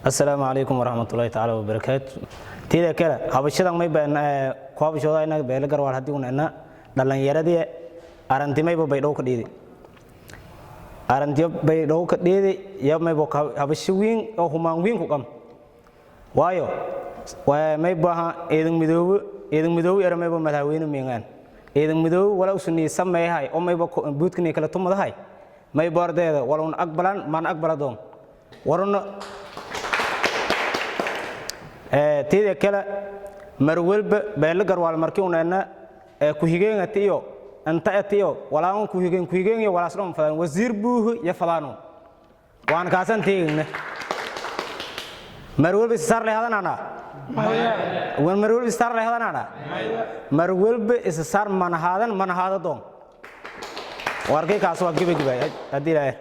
Assalaamu calaykum waraxmatullaahi tacaala wabarakaatu. Tida kale, habashadan may baan ku habashooda inaga Beelo Garwaal haddii una ina dhallinyaradii arantimayba Baydhabo ka dhiidi, arantiyo Baydhabo ka dhiidi ya maybo habasho wiin oo humaan wiin ku qam, waayo may baha Eedan Midoobo, Eedan Midoobo era maybo madaxweyne miingaan Eedan Midoobo wala usuni sameeyahay oo maybo buudkani kala tumadahay maybo ardayda walun aqbalan man aqbala doon waruna. Tida kale, mar walba Beelo Garwaal markii unana ku-xigeenata iyo inta atiyo walaan ku-xigeen ku-xigeen iyo walaas dhan fadaan, wasiir buuhu iyo fadaano waan kaasan teegna. Mar walba isaar leh hadanana, mar walba isaar leh hadanana, mar walba isaar manahaadan manahaada doon warkay kaas waa gebagabay haddii ilaahay.